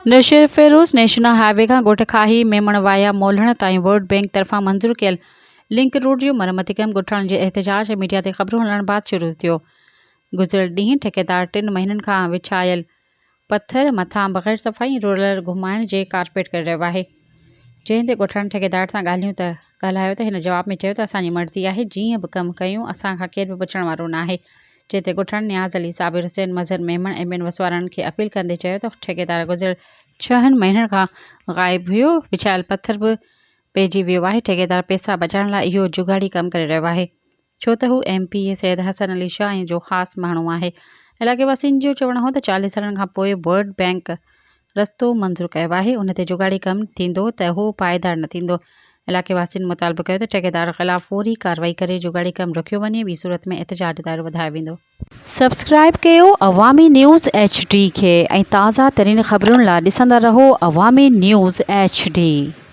Naushahro Feroze national high V کان ڳوٺ کاهي Memon via Molhan تائين ورلڊ بئنڪ طرفان منظور ڪيل لنڪ روڊ جو مرمتي ڪم ڳوٺاڻن جي احتجاج ۽ ميڊيا تي خبرون هلڻ بعد شروع ٿيو. گذريل ڏينهن ٺيڪيدار ٽن مهينن کان وڇايل پٿر مٿان بغير صفائي ۽ رولر گهمائڻ جي ڪارپيٽ ڪري رهيو آهي. جنهن تي ڳوٺاڻن ٺيڪيدار سان ڳالهيون ته ڳالهايو ته هن جواب ۾ چيو ته اسان جي مرضي آهي جيئن به ڪم ڪيون اسان کان ڪير به پڇڻ وارو ناهي. جنهن تي ڳوٺاڻن نياز علي، صابر حسين، مظهر ميمڻ ۽ ٻين وسوارن کي اپيل ڪندي چيو ته ٺيڪيدار گذريل ڇهن مهينن کان غائب هيو، وڇايل پٿر به پئجي ويو آهي، ٺيڪيدار پئسا بچائڻ لاء اهو جگاڙي ڪم ڪري رهيو آهي، ڇو ته هو M P A Syed Hassan Ali Shah جو خاص ماڻهو آهي. علائقي واسين جو چوڻ هو ته 40 سالن کان پوء ورلڊ بئنڪ رستو منظور ڪيو آهي، ان تي جگاڙي ڪم ٿيندو ته اهو پائيدار نه ٿيندو. علائقي واسين مطالبو ڪيو ته ٺيڪيدار خلاف فوري ڪارروائي ڪري جگاڙي ڪم رڪيو وڃي، ٻي صورت ۾ احتجاج جو دائرو وڌايو ويندو. سبسڪرائيب ڪيو عوامي نيوز ايڇ ڊي کي ۽ تازه ترين خبرن لا ڏسندا رهو عوامي نيوز ايڇ ڊي.